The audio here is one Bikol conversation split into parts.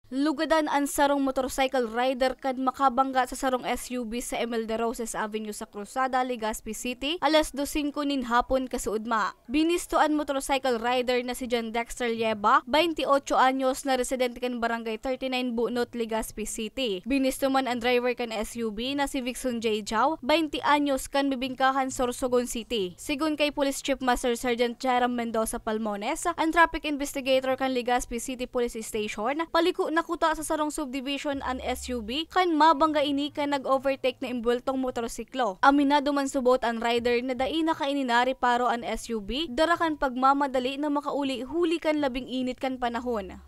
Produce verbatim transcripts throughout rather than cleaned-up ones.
Lugadan an sarong motorcycle rider kan makabangga sa sarong S U V sa Emil de Roses Avenue sa Cruzada, Legazpi City, alas dos singko nin hapon kasuodma. Binisto an motorcycle rider na si John Dexter Lieba, twenty-ocho anyos, na residente kan Barangay thirty-nine Bunot, Legazpi City. Binisto man an driver kan S U V na si Vixon J Jao, twenty anyos, kan Bibingkahan, Sorsogon City. Sigon kay Police Chief Master Sergeant Jerome Mendoza Palmones, an traffic investigator kan Legazpi City Police Station, paliko na kuta sa sarong subdivision an S U V kan mabangga ini kan nag-overtake na imbweltong motorsiklo. Aminado man subot an rider na dai na kaini nareparo an S U V, dara kan pagmamadali na makauli huli kan labing init kan panahon.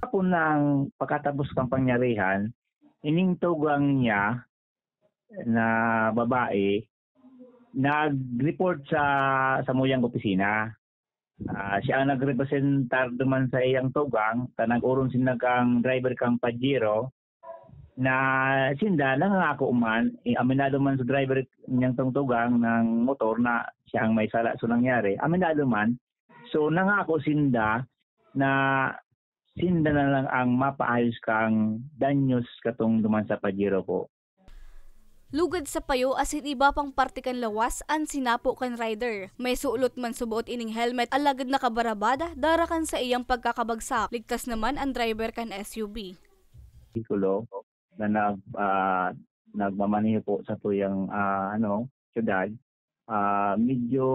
Hapon na ang pagkatapos kan pangyarihan, ining tugang niya na babae nag-report sa samuyang opisina. Ah, siya ang nagrepresentar duman sa iyang tugang, ta nag-oron sinda kang driver kang Pajero na sinda nangangako man, eh, aminado man sa driver niyang tong tugang ng motor na siya ang may sala sa nangyari. Aminado man. So, nangako sinda na sinda na lang ang mapaayos kang danyos katong duman sa Pajero po. Lugad sa payo asin iba pang parte kan lawas an sinapo kan rider. May sulot man suboot ining helmet alagad nakabarabad dara kan saiyang pagkakabagsak. Ligtas naman an driver kan S U V. Vehikulo na nag, ah, nagmamaneho po sa tuyang, ah, ano, syudad, ah, medyo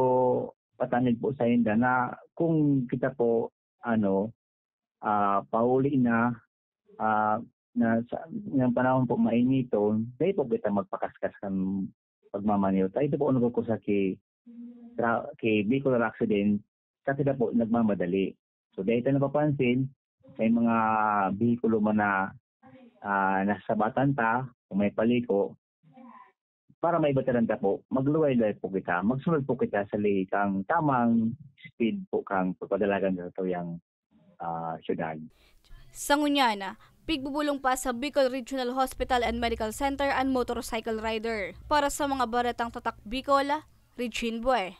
patanid po sa inda na kung kita po, ano, ah, pauli na, ah, na sa, ng panahon po mainiton, dahil po kita magpakaskas kan pagmamaneho. Tayo po ano po sa ki, tra, ki vehicular accident, sa kita po nagmamadali. So, dahil tayo napapansin, may mga bihikulo man na, ah, nasabatan ta, kung may paliko, para maibataran ta po, magluway-luway po kita, magsunod po kita sa lihikang tamang speed po kang pagpadalagan sa tuyang, ah, syudad. Sa ngunyan, pigbubulong pa sa Bicol Regional Hospital and Medical Center an motorcycle rider. Para sa mga baretang tatak Bicol, Regine Bue.